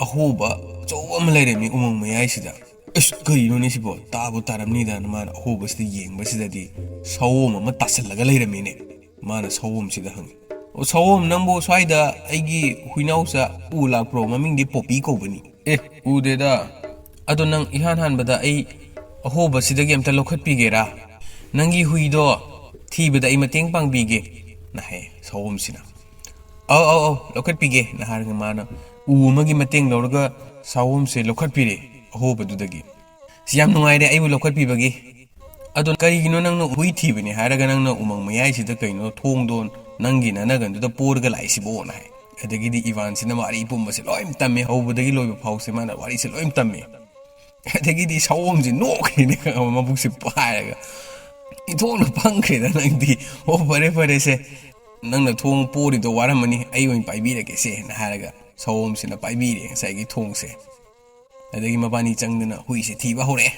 ꯑꯍꯣꯕ ꯑꯆꯧꯕ ꯑꯃ ꯂꯩꯔꯝꯃꯤ ꯎꯃꯪ ꯃꯌꯥꯏꯁꯤꯗ꯫ "ꯑꯁ, ꯀꯔꯤꯅꯣꯅꯦ ꯁꯤꯕꯣ? ꯇꯥꯕꯨ ꯇꯥꯔꯝꯅꯤꯗꯅ" ꯃꯥꯅ ꯑꯍꯣꯕꯁꯤꯗ ꯌꯦꯡꯕꯁꯤꯗꯗꯤ ꯁꯑꯣꯝ ꯑꯃ ꯇꯥꯁꯜꯂꯒ ꯂꯩꯔꯝꯃꯤꯅꯦ꯫ ꯃꯥꯅ ꯁꯑꯣꯝꯁꯤꯗ ꯍꯪꯉꯤ, "ꯑꯣ ꯁꯑꯣꯝ, ꯅꯪꯕꯨ ꯁ꯭ꯋꯥꯏꯗ ꯑꯩꯒꯤ ꯍꯨꯏꯅꯥꯎꯆꯥ ꯎ ꯂꯥꯛꯄ꯭ꯔꯣ? ꯃꯃꯤꯡꯗꯤ ꯄꯣꯄꯤ ꯀꯧꯕꯅꯤ꯫" "ꯑꯦ, ꯎꯗꯦꯗ꯫ ꯑꯗꯣ ꯅꯪ ꯏꯍꯥꯟ ꯍꯥꯟꯕꯗ ꯑꯩ ꯑꯍꯣꯕꯁꯤꯗꯒꯤ ꯑꯝꯇ ꯂꯧꯈꯠꯄꯤꯒꯦꯔꯥ? ꯅꯪꯒꯤ ꯍꯨꯏꯗꯣ ꯊꯤꯕꯗ ꯑꯩ ꯃꯇꯦꯡ ꯄꯥꯡꯕꯤꯒꯦ" ꯅ ꯍꯥꯏ ꯁꯑꯣꯝꯁꯤꯅ꯫ "ꯑꯧ, ꯑꯧ, ꯑꯧ, ꯂꯧꯈꯠꯄꯤꯒꯦ" ꯅ ꯍꯥꯏꯔꯒ ꯃꯥꯅ ꯎ ꯑꯃꯒꯤ ꯃꯇꯦꯡ ꯂꯧꯔꯒ ꯁꯑꯣꯝꯁꯦ ꯂꯧꯈꯠꯄꯤꯔꯦ ꯑꯍꯣꯕꯗꯨꯗꯒꯤ꯫ "ꯁꯤ ꯌꯥꯝ ꯅꯨꯡꯉꯥꯏꯔꯦ ꯑꯩꯕꯨ ꯂꯧꯈꯠꯄꯤꯕꯒꯤ꯫ ꯑꯗꯣ ꯀꯔꯤꯒꯤꯅꯣ ꯅꯪꯅ ꯍꯨꯏ ꯊꯤꯕꯅꯤ ꯍꯥꯏꯔꯒ ꯅꯪꯅ ꯎꯃꯪ ꯃꯌꯥꯏꯁꯤꯗ ꯀꯩꯅꯣ ꯊꯣꯡꯗꯣ ꯅꯪꯒꯤ ꯅꯅꯒꯟꯗꯨꯗ ꯄꯣꯔꯒ ꯂꯥꯛꯏꯁꯤꯕꯣ?" ꯅ ꯍꯥꯏ꯫ ꯑꯗꯒꯤꯗꯤ ꯏꯚꯥꯟꯁꯤꯅ ꯋꯥꯔꯤ ꯄꯨꯝꯕꯁꯦ ꯂꯣꯏ ꯇꯝꯃꯦ, ꯍꯧꯕꯗꯒꯤ ꯂꯣꯏꯕ ꯐꯥꯎꯁꯦ ꯃꯥꯅ ꯋꯥꯔꯤꯁꯦ ꯂꯣꯏ ꯇꯝꯃꯦ꯫ ꯑꯗꯒꯤꯗꯤ ꯁꯑꯣꯝꯁꯦ ꯅꯣꯛꯈ꯭ꯔꯦꯅꯦ, ꯈꯪꯉꯕ? ꯃꯕꯨꯛꯁꯦ ꯄꯥꯏꯔꯒ, "ꯏꯟꯊꯣꯛꯅ ꯄꯪꯈ꯭ꯔꯦꯗ ꯅꯪꯗꯤ꯫ ꯑꯣ, ꯐꯔꯦ, ꯐꯔꯦꯁꯦ, ꯅꯪꯅ ꯊꯣꯡ ꯄꯣꯔꯤꯗꯣ ꯋꯥꯔꯝꯃꯅꯤ, ꯑꯩ ꯑꯣꯏꯅ ꯄꯥꯏꯕꯤꯔꯒꯦꯁꯦ" ꯅ ꯍꯥꯏꯔꯒ ꯁꯑꯣꯝꯁꯤꯅ ꯄꯥꯏꯕꯤꯔꯦ ꯉꯁꯥꯏꯒꯤ ꯊꯣꯡꯁꯦ꯫ ꯑꯗꯒꯤ ꯃꯕꯥꯅꯤ ꯆꯪꯗꯅ ꯍꯨꯏꯁꯦ ꯊꯤꯕ ꯍꯧꯔꯛꯑꯦ꯫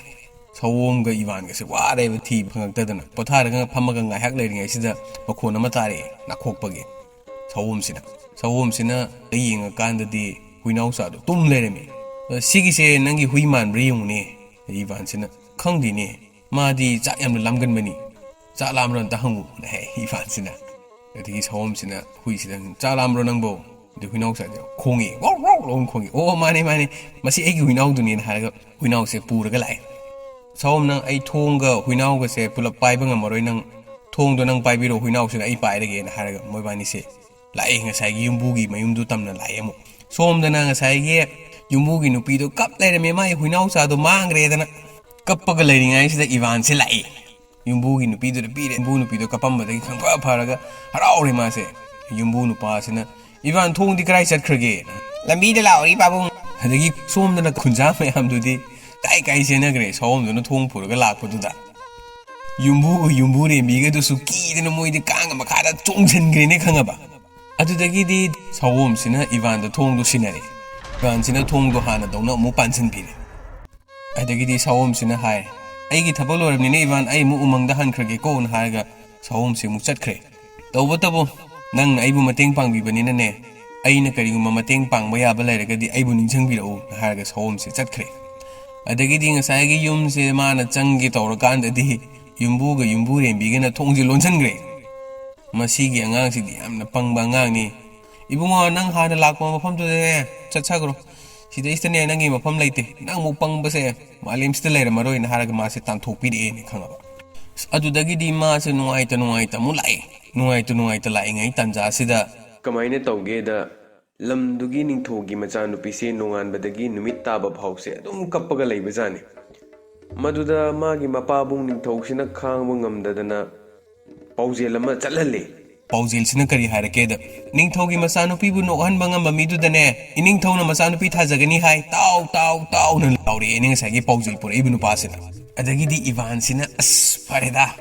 ꯁꯑꯣꯝꯒ ꯏꯚꯥꯟꯒꯁꯦ ꯋꯥꯔꯦꯕ ꯊꯤꯕ ꯐꯪꯉꯛꯇꯗꯅ꯫ ꯄꯣꯊꯥꯔꯒ ꯐꯝꯃꯒ ꯉꯥꯏꯍꯥꯛ ꯂꯩꯔꯤꯉꯩꯁꯤꯗ ꯃꯈꯣꯟ ꯑꯃ ꯇꯥꯔꯛꯑꯦ ꯅꯥꯈꯣꯛꯄꯒꯤ꯫ ꯁꯑꯣꯝꯁꯤꯅ, ꯁꯑꯣꯝꯁꯤꯅ ꯌꯦꯡꯉꯀꯥꯟꯗꯗꯤ ꯍꯨꯏꯅꯥꯎꯆꯥꯗꯣ ꯇꯨꯝ ꯂꯩꯔꯝꯃꯤ꯫ "ꯑ, ꯁꯤꯒꯤꯁꯦ ꯅꯪꯒꯤ ꯍꯨꯏ ꯃꯥꯟꯕ꯭ꯔꯥ ꯌꯦꯡꯉꯨꯅꯦ?" ꯏꯚꯥꯟꯁꯤꯅ, "ꯈꯪꯗꯦꯅꯦ, ꯃꯥꯗꯤ ꯆꯥꯛ ꯌꯥꯝꯅ ꯂꯥꯝꯒꯟꯕꯅꯤ꯫ ꯆꯥꯛ ꯂꯥꯝꯕ꯭ꯔꯥ ꯑꯝꯇ ꯍꯪꯉꯨ" ꯅ ꯍꯥꯏ ꯏꯚꯥꯟꯁꯤꯅ꯫ ꯑꯗꯒꯤ ꯁꯑꯣꯝꯁꯤꯅ ꯍꯨꯏꯁꯤꯗ, "ꯆꯥꯛ ꯂꯥꯝꯕ꯭ꯔꯣ ꯅꯪꯕꯣ?" ꯑꯗꯨ ꯍꯨꯏꯅꯥꯎꯆꯥꯁꯦ ꯈꯣꯡꯉꯦ, "ꯋꯥꯎ ꯋꯥꯎ" ꯂꯥꯎꯅ ꯈꯣꯡꯉꯦ꯫ "ꯑꯣ, ꯃꯥꯅꯦ, ꯃꯥꯅꯦ, ꯃꯁꯤ ꯑꯩꯒꯤ ꯍꯨꯏꯅꯥꯎꯗꯨꯅꯦꯅ" ꯍꯥꯏꯔꯒ ꯍꯨꯏꯅꯥꯎꯁꯦ ꯄꯨꯔꯒ ꯂꯥꯛꯑꯦ꯫ "ꯁꯑꯣꯝ, ꯅꯪ ꯑꯩ ꯊꯣꯡꯒ ꯍꯨꯏꯅꯥꯎꯒꯁꯦ ꯄꯨꯂꯞ ꯄꯥꯏꯕ ꯉꯝꯃꯔꯣꯏ, ꯅꯪ "ꯊꯣꯡꯗꯣ ꯅꯪ ꯄꯥꯏꯕꯤꯔꯣ, ꯍꯨꯏꯅꯥꯎꯁꯤꯅ ꯑꯩ ꯄꯥꯏꯔꯒꯦꯅ" ꯍꯥꯏꯔꯒ ꯃꯣꯏꯕꯥꯅꯤꯁꯦ ꯂꯥꯛꯑꯦ, ꯉꯁꯥꯏꯒꯤ ꯌꯨꯝꯕꯨꯒꯤ ꯃꯌꯨꯝꯗꯨ ꯇꯝꯅ ꯂꯥꯛꯑꯦ ꯑꯃꯨꯛ꯫ ꯁꯣꯝꯗꯅ ꯉꯁꯥꯏꯒꯤ ꯌꯨꯝꯕꯨꯒꯤ ꯅꯨꯄꯤꯗꯣ ꯀꯞ ꯂꯩꯔꯝꯃꯦ, ꯃꯥꯒꯤ ꯍꯨꯏꯅꯥꯎꯆꯥꯗꯣ ꯃꯥꯡꯈ꯭ꯔꯦꯗꯅ꯫ ꯀꯞꯄꯒ ꯂꯩꯔꯤꯉꯩꯁꯤꯗ ꯏꯚꯥꯟꯁꯦ ꯂꯥꯛꯑꯦ꯫ ꯌꯨꯝꯕꯨꯒꯤ ꯅꯨꯄꯤꯗꯨꯗ ꯄꯤꯔꯦ꯫ ꯌꯨꯝꯕꯨ ꯅꯨꯄꯤꯗꯣ ꯀꯞꯄꯝꯕꯗꯒꯤ ꯈꯪꯐ ꯐꯔꯒ ꯍꯔꯥꯎꯔꯦ ꯃꯥꯁꯦ꯫ ꯌꯨꯝꯕꯨ ꯅꯨꯄꯥꯁꯤꯅ, "ꯏꯚꯥꯟ, ꯊꯣꯡꯗꯤ ꯀꯗꯥꯏ ꯆꯠꯈ꯭ꯔꯒꯦ?" "ꯂꯝꯕꯤꯗ ꯂꯥꯛꯍꯧꯔꯤ ꯄꯥꯕꯨꯡ꯫" ꯑꯗꯒꯤ ꯁꯣꯝꯗꯅ ꯈꯨꯟꯖꯥ ꯃꯌꯥꯝꯗꯨꯗꯤ ꯀꯥꯏ ꯀꯥꯏ ꯆꯦꯟꯅꯈ꯭ꯔꯦ, ꯁꯥꯑꯣꯝꯗꯨꯅ ꯊꯣꯡ ꯄꯨꯔꯒ ꯂꯥꯛꯄꯗꯨꯗ꯫ ꯌꯨꯝꯕꯨꯒ ꯌꯨꯝꯕꯨ ꯔꯦꯝꯕꯤꯒꯗꯨꯁꯨ ꯀꯤꯗꯅ ꯃꯣꯏꯗꯤ ꯀꯥꯡꯒ ꯃꯈꯥꯗ ꯆꯣꯡꯁꯤꯟꯈ꯭ꯔꯦꯅꯦ, ꯈꯪꯉꯕ? ꯑꯗꯨꯗꯒꯤꯗꯤ ꯁꯥꯑꯣꯝꯁꯤꯅ ꯏꯚꯥꯟꯗ ꯊꯣꯡꯗꯣ ꯁꯤꯟꯅꯔꯦ꯫ ꯏꯚꯥꯟꯁꯤꯅ ꯊꯣꯡꯗꯣ ꯍꯥꯟꯅꯗꯧꯅ ꯑꯃꯨꯛ ꯄꯥꯟꯁꯤꯟꯕꯤꯔꯦ꯫ ꯑꯗꯒꯤꯗꯤ ꯁꯥꯑꯣꯝꯁꯤꯅ ꯍꯥꯏ, "ꯑꯩꯒꯤ ꯊꯕꯛ ꯂꯣꯏꯔꯕꯅꯤꯅ ꯏꯚꯥꯟ, ꯑꯩ ꯑꯃꯨꯛ ꯎꯃꯪꯗ ꯍꯟꯈ꯭ꯔꯒꯦꯀꯣꯅ" ꯍꯥꯏꯔꯒ ꯁꯥꯑꯣꯝꯁꯤ ꯑꯃꯨꯛ ꯆꯠꯈ꯭ꯔꯦ꯫ "ꯇꯧꯕꯇꯕꯨ ꯅꯪꯅ ꯑꯩꯕꯨ ꯃꯇꯦꯡ ꯄꯥꯡꯕꯤꯕꯅꯤꯅꯅꯦ, ꯑꯩꯅ ꯀꯔꯤꯒꯨꯝꯕ ꯃꯇꯦꯡ ꯄꯥꯡꯕ ꯌꯥꯕ ꯂꯩꯔꯒꯗꯤ ꯑꯩꯕꯨ ꯅꯤꯡꯁꯤꯡꯕꯤꯔꯛꯎꯅ" ꯍꯥꯏꯔꯒ ꯁꯥꯑꯣꯝꯁꯦ ꯆꯠꯈ꯭ꯔꯦ꯫ ꯑꯗꯒꯤꯗꯤ ꯉꯁꯥꯏꯒꯤ ꯌꯨꯝꯁꯦ ꯃꯥꯅ ꯆꯪꯒꯦ ꯇꯧꯔꯀꯥꯟꯗꯗꯤ ꯌꯨꯝꯕꯨꯒ ꯌꯨꯝꯕꯨ ꯔꯦꯝꯕꯤꯒꯅ ꯊꯣꯡꯁꯦ ꯂꯣꯟꯁꯤꯟꯈ꯭ꯔꯦ꯫ "ꯃꯁꯤꯒꯤ ꯑꯉꯥꯡꯁꯤꯗꯤ ꯌꯥꯝꯅ ꯄꯪꯕ ꯑꯉꯥꯡꯅꯤ꯫ ꯏꯕꯨꯡꯉꯣ, ꯅꯪ ꯍꯥꯟꯅ ꯂꯥꯛꯄ ꯃꯐꯝꯗꯨꯗꯅꯦ ꯆꯠꯆꯈ꯭ꯔꯣ꯫ ꯁꯤꯗꯩꯁꯤꯗꯅꯦ ꯅꯪꯒꯤ ꯃꯐꯝ ꯂꯩꯇꯦ꯫ ꯅꯪ ꯑꯃꯨꯛ ꯄꯪꯕꯁꯦ ꯃꯥꯂꯦꯝꯁꯤꯗ ꯂꯩꯔꯝꯃꯔꯣꯏꯅ" ꯍꯥꯏꯔꯒ ꯃꯥꯁꯦ ꯇꯥꯟꯊꯣꯛꯄꯤꯔꯛꯑꯦꯅ, ꯈꯪꯉꯕ? ꯑꯁ, ꯑꯗꯨꯗꯒꯤꯗꯤ ꯃꯥꯁꯦ ꯅꯨꯡꯉꯥꯏꯇ ꯅꯨꯡꯉꯥꯏꯇ ꯑꯃꯨꯛ ꯂꯥꯛꯑꯦ꯫ ꯅꯨꯡꯉꯥꯏꯇ ꯅꯨꯡꯉꯥꯏꯇ ꯂꯥꯛꯏꯉꯩ ꯇꯥꯟꯖꯥꯁꯤꯗ ꯀꯃꯥꯏꯅ ꯇꯧꯒꯦꯗ, ꯂꯝꯗꯨꯒꯤ ꯅꯤꯡꯊꯧꯒꯤ ꯃꯆꯥꯅꯨꯄꯤꯁꯦ ꯅꯣꯡꯉꯥꯟꯕꯗꯒꯤ ꯅꯨꯃꯤꯠ ꯇꯥꯕ ꯐꯥꯎꯁꯦ ꯑꯗꯨꯝ ꯀꯞꯄꯒ ꯂꯩꯕꯖꯥꯠꯅꯤ꯫ ꯃꯗꯨꯗ ꯃꯥꯒꯤ ꯃꯄꯥꯕꯨꯡ ꯅꯤꯡꯊꯧꯁꯤꯅ ꯈꯥꯡꯕ ꯉꯝꯗꯗꯅ ꯄꯥꯎꯖꯦꯜ ꯑꯃ ꯆꯠꯍꯜꯂꯤ꯫ ꯄꯥꯎꯖꯦꯜꯁꯤꯅ ꯀꯔꯤ ꯍꯥꯏꯔꯛꯀꯦꯗ, "ꯅꯤꯡꯊꯧꯒꯤ ꯃꯆꯥꯅꯨꯄꯤꯕꯨ ꯅꯣꯛꯍꯟꯕ ꯉꯝꯕ ꯃꯤꯗꯨꯗꯅꯦ, ꯏꯅꯤꯡꯊꯧꯅ ꯃꯆꯥꯅꯨꯄꯤ ꯊꯥꯖꯒꯅꯤ ꯍꯥꯏ, ꯇꯥꯎ, ꯇꯥꯎ, ꯇꯥꯎꯅ" ꯂꯥꯎꯔꯛꯑꯦꯅꯦ ꯉꯁꯥꯏꯒꯤ ꯄꯥꯎꯖꯦꯜ ꯄꯨꯔꯛꯏꯕ ꯅꯨꯄꯥꯁꯤꯅ꯫ ꯑꯗꯒꯤꯗꯤ ꯏꯚꯥꯟꯁꯤꯅ, "ꯑꯁ, ꯐꯔꯦꯗ,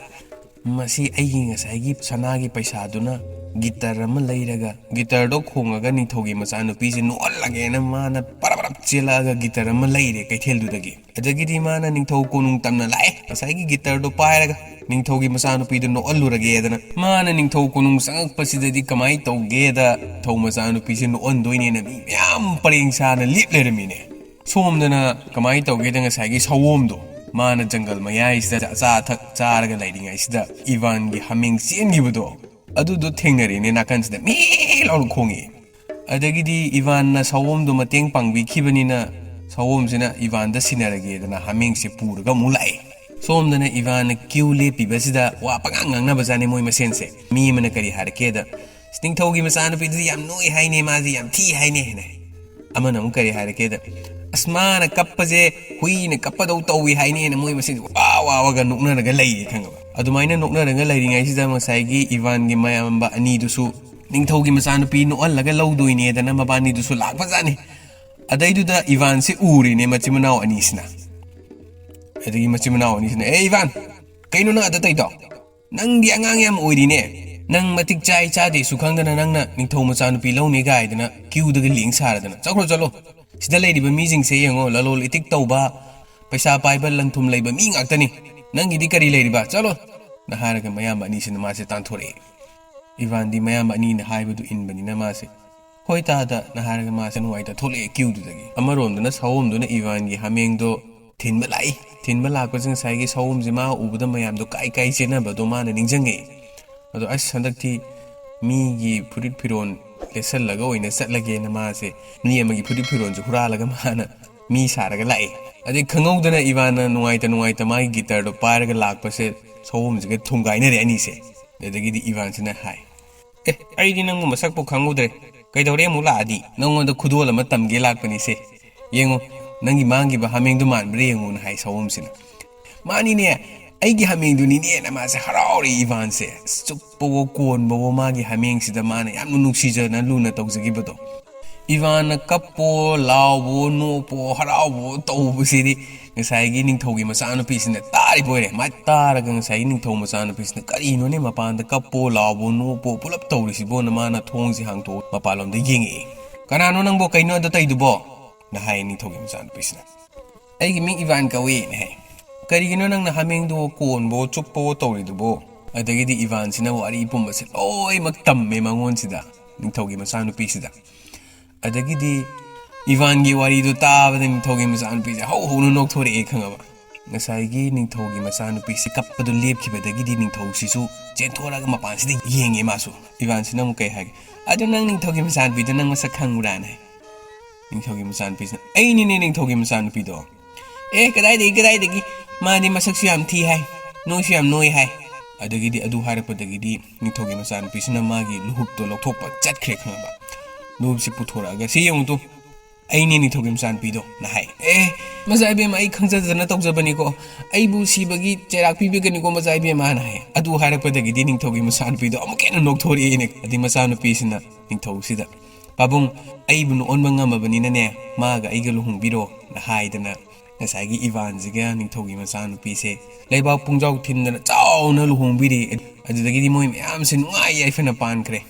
ꯃꯁꯤ ꯑꯩꯒꯤ ꯉꯁꯥꯏꯒꯤ ꯁꯅꯥꯒꯤ ꯄꯩꯁꯥꯗꯨꯅ ꯒꯤꯇꯔ ꯑꯃ ꯂꯩꯔꯒ, ꯒꯤꯇꯔꯗꯣ ꯈꯣꯡꯉꯒ ꯅꯤꯡꯊꯧꯒꯤ ꯃꯆꯥꯅꯨꯄꯤꯁꯦ ꯅꯣꯛꯍꯜꯂꯒꯦꯅ" ꯃꯥꯅ ꯄꯔꯞ ꯄꯔꯞ ꯆꯦꯜꯂꯛꯑꯒ ꯒꯤꯇꯔ ꯑꯃ ꯂꯩꯔꯦ ꯀꯩꯊꯦꯜꯗꯨꯗꯒꯤ꯫ ꯑꯗꯒꯤꯗꯤ ꯃꯥꯅ ꯅꯤꯡꯊꯧ ꯀꯣꯅꯨꯡ ꯇꯝꯅ ꯂꯥꯛꯑꯦ꯫ ꯉꯁꯥꯏꯒꯤ ꯒꯤꯇꯔꯗꯣ ꯄꯥꯏꯔꯒ ꯅꯤꯡꯊꯧꯒꯤ ꯃꯆꯥꯅꯨꯄꯤꯗꯣ ꯅꯣꯛꯍꯜꯂꯨꯔꯒꯦꯗꯅ꯫ ꯃꯥꯅ ꯅꯤꯡꯊꯧ ꯀꯣꯅꯨꯡ ꯆꯪꯉꯛꯄꯁꯤꯗꯗꯤ ꯀꯃꯥꯏꯅ ꯇꯧꯒꯦꯗ, ꯅꯤꯡꯊꯧ ꯃꯆꯥꯅꯨꯄꯤꯁꯦ ꯅꯣꯛꯍꯟꯗꯣꯏꯅꯦꯅ ꯃꯤ ꯃꯌꯥꯝ ꯄꯔꯦꯡ ꯁꯥꯅ ꯂꯦꯞ ꯂꯩꯔꯝꯃꯤꯅꯦ꯫ ꯁꯣꯝꯗꯅ ꯀꯃꯥꯏꯅ ꯇꯧꯒꯦꯗ, ꯉꯁꯥꯏꯒꯤ ꯁꯑꯣꯝꯗꯣ, ꯃꯥꯅ ꯖꯪꯒꯜ ꯃꯌꯥꯏꯁꯤꯗ ꯑꯆꯥ ꯑꯊꯛ ꯆꯥꯔꯒ ꯂꯩꯔꯤꯉꯩꯁꯤꯗ ꯏꯚꯥꯟꯒꯤ ꯍꯥꯃꯦꯡ ꯆꯦꯟꯈꯤꯕꯗꯣ, ꯑꯗꯨꯗꯣ ꯊꯦꯡꯅꯔꯦꯅꯦ ꯅꯥꯀꯟꯁꯤꯗ ꯃꯤ ꯂꯥꯎꯅ ꯈꯣꯡꯉꯛꯑꯦ꯫ ꯑꯗꯒꯤꯗꯤ ꯏꯚꯥꯟꯅ ꯁꯑꯣꯝꯗꯣ ꯃꯇꯦꯡ ꯄꯥꯡꯕꯤꯈꯤꯕꯅꯤꯅ ꯁꯑꯣꯝꯁꯤꯅ ꯏꯚꯥꯟꯗ ꯁꯤꯟꯅꯔꯒꯦꯗꯅ ꯍꯥꯃꯦꯡꯁꯦ ꯄꯨꯔꯒ ꯑꯃꯨꯛ ꯂꯥꯛꯑꯦ꯫ ꯁꯣꯝꯗꯅ ꯏꯚꯥꯟꯅ ꯀ꯭ꯌꯨ ꯂꯦꯞꯄꯤꯕꯁꯤꯗ ꯋꯥ ꯄꯉꯥꯡ ꯉꯥꯡꯅꯕꯖꯥꯠꯅꯤ ꯃꯣꯏ ꯃꯁꯦꯟꯁꯦ꯫ ꯃꯤ ꯑꯃꯅ ꯀꯔꯤ ꯍꯥꯏꯔꯛꯀꯦꯗ, "ꯑꯁ, ꯅꯤꯡꯊꯧꯒꯤ ꯃꯆꯥꯅꯨꯄꯤꯗꯨꯗꯤ ꯌꯥꯝ ꯅꯣꯏ ꯍꯥꯏꯅꯦ, ꯃꯥꯁꯦ ꯌꯥꯝ ꯊꯤ ꯍꯥꯏꯅꯦ" ꯍꯥꯏꯅ꯫ ꯑꯃꯅ ꯑꯃꯨꯛ ꯀꯔꯤ ꯍꯥꯏꯔꯛꯀꯦꯗ, "ꯑꯁ, ꯃꯥꯅ ꯀꯞꯄꯁꯦ ꯍꯨꯏꯅ ꯀꯞꯄꯗꯧ ꯇꯧꯏ ꯍꯥꯏꯅꯦꯅ" ꯃꯣꯏ ꯃꯁꯦꯟꯁꯦ ꯋꯥ ꯋꯥ ꯋꯥꯒ ꯅꯣꯛꯅꯔꯒ ꯂꯩꯌꯦ, ꯈꯪꯉꯕ? ꯑꯗꯨꯃꯥꯏꯅ ꯅꯣꯛꯅꯔꯒ ꯂꯩꯔꯤꯉꯩꯁꯤꯗ ꯉꯁꯥꯏꯒꯤ ꯏꯚꯥꯟꯒꯤ ꯃꯌꯥꯝꯕ ꯑꯅꯤꯗꯨꯁꯨ ꯅꯤꯡꯊꯧꯒꯤ ꯃꯆꯥꯅꯨꯄꯤ ꯅꯣꯛꯍꯜꯂꯒ ꯂꯧꯗꯣꯏꯅꯦꯗꯅ ꯃꯕꯥꯅꯤꯗꯨꯁꯨ ꯂꯥꯛꯄꯖꯥꯠꯅꯤ꯫ ꯑꯗꯩꯗꯨꯗ ꯏꯚꯥꯟꯁꯦ ꯎꯔꯤꯅꯦ ꯃꯆꯤꯟ ꯃꯅꯥꯎ ꯑꯅꯤꯁꯤꯅ꯫ ꯑꯗꯒꯤ ꯃꯆꯤꯟ ꯃꯅꯥꯎ ꯑꯅꯤꯁꯤꯅ, "ꯑꯦ ꯏꯚꯥꯟ, ꯀꯩꯅꯣ ꯅꯪ ꯑꯗ ꯇꯧꯔꯤꯗꯣ? ꯅꯪꯗꯤ ꯑꯉꯥꯡ ꯌꯥꯝ ꯑꯣꯏꯔꯤꯅꯦ꯫ ꯅꯪ ꯃꯇꯤꯛ ꯆꯥꯏ ꯆꯥꯗꯦꯁꯨ ꯈꯪꯗꯅ ꯅꯪꯅ ꯅꯤꯡꯊꯧ ꯃꯆꯥꯅꯨꯄꯤ ꯂꯧꯅꯤ ꯀꯥꯏꯗꯅ ꯀ꯭ꯌꯨꯗꯒ ꯂꯦꯡ ꯁꯥꯔꯗꯅ꯫ ꯆꯠꯈ꯭ꯔꯣ ꯆꯠꯂꯣ꯫ ꯁꯤꯗ ꯂꯩꯔꯤꯕ ꯃꯤꯁꯤꯡꯁꯦ ꯌꯦꯡꯉꯣ, ꯂꯂꯣꯜ ꯏꯇꯤꯛ ꯇꯧꯕ, ꯄꯩꯁꯥ ꯄꯥꯏꯕ, ꯂꯟ ꯊꯨꯝ ꯂꯩꯕ ꯃꯤ ꯉꯥꯛꯇꯅꯤ꯫ ꯅꯪꯒꯤꯗꯤ ꯀꯔꯤ ꯂꯩꯔꯤꯕ? ꯆꯠꯂꯣ"ꯅ ꯍꯥꯏꯔꯒ ꯃꯌꯥꯝꯕ ꯑꯅꯤꯁꯤꯅ ꯃꯥꯁꯦ ꯇꯥꯟꯊꯣꯔꯛꯑꯦ꯫ ꯏꯚꯥꯟꯗꯤ ꯃꯌꯥꯝꯕ ꯑꯅꯤꯅ ꯍꯥꯏꯕꯗꯨ ꯏꯟꯕꯅꯤꯅ ꯃꯥꯁꯦ, "ꯍꯣꯏ ꯇꯥꯗ"ꯅ ꯍꯥꯏꯔꯒ ꯃꯥꯁꯦ ꯅꯨꯡꯉꯥꯏꯇ ꯊꯣꯛꯂꯛꯑꯦ ꯀ꯭ꯌꯨꯗꯨꯗꯒꯤ꯫ ꯑꯃꯔꯣꯝꯗꯅ ꯁꯥꯑꯣꯝꯗꯨꯅ ꯏꯚꯥꯟꯒꯤ ꯍꯥꯃꯦꯡꯗꯣ ꯊꯤꯟꯕ ꯂꯥꯛꯏ꯫ ꯊꯤꯟꯕ ꯂꯥꯛꯄꯁꯦ ꯉꯁꯥꯏꯒꯤ ꯁꯥꯑꯣꯝꯁꯦ ꯃꯥ ꯎꯕꯗ ꯃꯌꯥꯝꯗꯣ ꯀꯥꯏ ꯀꯥꯏ ꯆꯦꯟꯅꯕꯗꯣ ꯃꯥꯅ ꯅꯤꯡꯁꯤꯡꯉꯛꯑꯦ꯫ ꯑꯗꯣ ꯑꯁ, ꯍꯟꯗꯛꯇꯤ ꯃꯤꯒꯤ ꯐꯨꯔꯤꯠ ꯐꯤꯔꯣꯜ ꯂꯦꯠꯁꯜꯂꯒ ꯑꯣꯏꯅ ꯆꯠꯂꯒꯦꯅ ꯃꯥꯁꯦ ꯃꯤ ꯑꯃꯒꯤ ꯐꯨꯔꯤꯠ ꯐꯤꯔꯣꯜꯁꯦ ꯍꯨꯔꯥꯜꯂꯒ ꯃꯥꯅ ꯃꯤ ꯁꯥꯔꯒ ꯂꯥꯛꯑꯦ꯫ ꯑꯗꯩ ꯈꯪꯍꯧꯗꯅ ꯏꯚꯥꯟꯅ ꯅꯨꯡꯉꯥꯏꯇ ꯅꯨꯡꯉꯥꯏꯇ ꯃꯥꯒꯤ ꯒꯤꯇꯔꯗꯣ ꯄꯥꯏꯔꯒ ꯂꯥꯛꯄꯁꯦ ꯁꯥꯑꯣꯝꯁꯤꯒ ꯊꯣꯝꯒꯥꯏꯅꯔꯦ ꯑꯅꯤꯁꯦ꯫ ꯑꯗꯒꯤꯗꯤ ꯏꯚꯥꯟꯁꯤꯅ ꯍꯥꯏ, "ꯑꯦ, ꯑꯩꯗꯤ ꯅꯪꯕꯨ ꯃꯁꯛꯄꯨ ꯈꯪꯉꯨꯗ꯭ꯔꯦ꯫ ꯀꯩꯗꯧꯔꯦ ꯑꯃꯨꯛ ꯂꯥꯛꯑꯗꯤ? ꯅꯪꯉꯣꯟꯗ ꯈꯨꯗꯣꯜ ꯑꯃ ꯇꯝꯒꯦ ꯂꯥꯛꯄꯅꯤꯁꯦ꯫ ꯌꯦꯡꯉꯨ, ꯅꯪꯒꯤ ꯃꯥꯡꯈꯤꯕ ꯍꯥꯃꯦꯡꯗꯣ ꯃꯥꯟꯕ꯭ꯔꯥ ꯌꯦꯡꯉꯨꯅ" ꯍꯥꯏ ꯁꯥꯑꯣꯝꯁꯤꯅ꯫ "ꯃꯥꯅꯤꯅꯦ, ꯑꯩꯒꯤ ꯍꯥꯃꯦꯡꯗꯨꯅꯤꯅꯦꯅ" ꯃꯥꯁꯦ ꯍꯔꯥꯎꯔꯦ ꯏꯚꯥꯟꯁꯦ꯫ ꯑꯁ, ꯆꯨꯞꯄꯋꯣ ꯀꯣꯟꯕꯋꯣ ꯃꯥꯒꯤ ꯍꯥꯃꯦꯡꯁꯤꯗ ꯃꯥꯅ ꯌꯥꯝꯅ ꯅꯨꯡꯁꯤꯖꯅ ꯂꯨꯅ ꯇꯧꯖꯈꯤꯕꯗꯣ꯫ ꯏꯚꯥꯟꯅ ꯀꯞꯄꯣ, ꯂꯥꯎꯕꯣ, ꯅꯣꯛꯄꯣ, ꯍꯔꯥꯎꯕꯣ ꯇꯧꯕꯁꯤꯗꯤ ꯉꯁꯥꯏꯒꯤ ꯅꯤꯡꯊꯧꯒꯤ ꯃꯆꯥꯅꯨꯄꯤꯁꯤꯅ ꯇꯥꯔꯤꯕ ꯑꯣꯏꯔꯦ꯫ ꯃꯥ ꯇꯥꯔꯒ ꯉꯁꯥꯏꯒꯤ ꯅꯤꯡꯊꯧ ꯃꯆꯥꯅꯨꯄꯤꯁꯤꯅ, "ꯀꯔꯤꯅꯣꯅꯦ, ꯃꯄꯥꯟꯗ ꯀꯞꯄꯣ, ꯂꯥꯎꯕꯣ, ꯅꯣꯛꯄꯣ ꯄꯨꯂꯞ ꯇꯧꯔꯤꯁꯤꯕꯣꯅ" ꯃꯥꯅ ꯊꯣꯡꯁꯦ ꯍꯥꯡꯇꯣꯛꯑ ꯃꯄꯥꯟꯂꯣꯝꯗ ꯌꯦꯡꯉꯛꯑꯦ꯫ "ꯀꯅꯥꯅꯣ ꯅꯪꯕꯣ, ꯀꯩꯅꯣ ꯑꯗ ꯇꯧꯔꯤꯗꯨꯕꯣ?" ꯅ ꯍꯥꯏ ꯅꯤꯡꯊꯧꯒꯤ ꯃꯆꯥꯅꯨꯄꯤꯁꯤꯅ꯫ "ꯑꯩꯒꯤ ꯃꯤꯡ ꯏꯚꯥꯟ ꯀꯧꯏ" ꯅ ꯍꯥꯏ꯫ "ꯀꯔꯤꯒꯤꯅꯣ ꯅꯪꯅ ꯍꯥꯃꯦꯡꯗꯣ ꯀꯣꯟꯕꯣ ꯆꯨꯞꯄꯣ ꯇꯧꯔꯤꯗꯨꯕꯣ?" ꯑꯗꯒꯤꯗꯤ ꯏꯚꯥꯟꯁꯤꯅ ꯋꯥꯔꯤ ꯄꯨꯝꯕꯁꯦ ꯂꯣꯏꯅꯃꯛ ꯇꯝꯃꯦ ꯃꯉꯣꯟꯁꯤꯗ, ꯅꯤꯡꯊꯧꯒꯤ ꯃꯆꯥꯅꯨꯄꯤꯁꯤꯗ꯫ ꯑꯗꯒꯤꯗꯤ ꯏꯚꯥꯟꯒꯤ ꯋꯥꯔꯤꯗꯣ ꯇꯥꯕꯗ ꯅꯤꯡꯊꯧꯒꯤ ꯃꯆꯥꯅꯨꯄꯤꯁꯦ ꯍꯧ ꯍꯧꯅ ꯅꯣꯛꯊꯣꯔꯛꯑꯦ, ꯈꯪꯉꯕ? ꯉꯁꯥꯏꯒꯤ ꯅꯤꯡꯊꯧꯒꯤ ꯃꯆꯥꯅꯨꯄꯤꯁꯤ ꯀꯞꯄꯗꯨ ꯂꯦꯞꯈꯤꯕꯗꯒꯤꯗꯤ ꯅꯤꯡꯊꯧꯁꯤꯁꯨ ꯆꯦꯟꯊꯣꯔꯛꯑꯒ ꯃꯄꯥꯟꯁꯤꯗ ꯌꯦꯡꯉꯦ ꯃꯥꯁꯨ꯫ ꯏꯚꯥꯟꯁꯤꯅ ꯑꯃꯨꯛ ꯀꯩ ꯍꯥꯏꯒꯦ? "ꯑꯗꯨ ꯅꯪ ꯅꯤꯡꯊꯧꯒꯤ ꯃꯆꯥꯅꯨꯄꯤꯗꯣ ꯅꯪ ꯃꯁꯛ ꯈꯪꯕ꯭ꯔꯥꯅ?" ꯍꯥꯏ꯫ ꯅꯤꯡꯊꯧꯒꯤ ꯃꯆꯥꯅꯨꯄꯤꯁꯤꯅ, "ꯑꯩꯅꯤꯅꯦ ꯅꯤꯡꯊꯧꯒꯤ ꯃꯆꯥꯅꯨꯄꯤꯗꯣ"꯫ "ꯑꯦ, ꯀꯗꯥꯏꯗꯒꯤ, ꯀꯗꯥꯏꯗꯒꯤ? ꯃꯥꯗꯤ ꯃꯁꯛꯁꯨ ꯌꯥꯝ ꯊꯤ ꯍꯥꯏ, ꯅꯣꯏꯁꯨ ꯌꯥꯝ ꯅꯣꯏ ꯍꯥꯏ꯫ ꯑꯗꯒꯤꯗꯤ ꯑꯗꯨ ꯍꯥꯏꯔꯛꯄꯗꯒꯤꯗꯤ ꯅꯤꯡꯊꯧꯒꯤ ꯃꯆꯥꯅꯨꯄꯤꯁꯤꯅ ꯃꯥꯒꯤ ꯂꯨꯍꯨꯞꯇꯣ ꯂꯧꯊꯣꯛꯄ ꯆꯠꯈ꯭ꯔꯦ, ꯈꯪꯉꯕ? ꯂꯨꯍꯨꯞꯁꯦ ꯄꯨꯊꯣꯔꯛꯑꯒ, "ꯁꯤ ꯌꯦꯡꯉꯨ ꯇꯨ, ꯑꯩꯅꯦ ꯅꯤꯡꯊꯧꯒꯤ ꯃꯆꯥꯅꯨꯄꯤꯗꯣ" ꯅ ꯍꯥꯏ꯫ "ꯑꯦ, ꯃꯆꯥ ꯏꯕꯦꯝꯃ, ꯑꯩ ꯈꯪꯖꯗꯅ ꯇꯧꯖꯕꯅꯤꯀꯣ, ꯑꯩꯕꯨ ꯁꯤꯕꯒꯤ ꯆꯩꯔꯥꯛ ꯄꯤꯕꯤꯒꯅꯤꯀꯣ ꯃꯆꯥ ꯏꯕꯦꯝꯃ" ꯅ ꯍꯥꯏ꯫ ꯑꯗꯨ ꯍꯥꯏꯔꯛꯄꯗꯒꯤꯗꯤ ꯅꯤꯡꯊꯧꯒꯤ ꯃꯆꯥꯅꯨꯄꯤꯗꯣ ꯑꯃꯨꯛꯀ ꯍꯦꯟꯅ ꯅꯣꯛꯊꯣꯔꯛꯑꯦꯅꯦ꯫ ꯑꯗꯩ ꯃꯆꯥꯅꯨꯄꯤꯁꯤꯅ ꯅꯤꯡꯊꯧꯁꯤꯗ, "ꯄꯥꯕꯨꯡ, ꯑꯩꯕꯨ ꯅꯣꯛꯍꯟꯕ ꯉꯝꯃꯕꯅꯤꯅꯅꯦ, ꯃꯥꯒ ꯑꯩꯒ ꯂꯨꯍꯣꯡꯕꯤꯔꯣ" ꯅ ꯍꯥꯏꯗꯅ, ꯉꯁꯥꯏꯒꯤ ꯏꯕꯥꯟꯁꯤꯒ ꯅꯤꯡꯊꯧꯒꯤ ꯃꯆꯥꯅꯨꯄꯤꯁꯦ ꯂꯩꯕꯥꯛ ꯄꯨꯡꯖꯥꯎ ꯊꯤꯟꯗꯅ ꯆꯥꯎꯅ ꯂꯨꯍꯣꯡꯕꯤꯔꯦ꯫ ꯑꯗꯨꯗꯒꯤꯗꯤ ꯃꯣꯏ ꯃꯌꯥꯝꯁꯦ ꯅꯨꯡꯉꯥꯏ ꯌꯥꯏꯐꯅ ꯄꯥꯟꯈ꯭ꯔꯦ꯫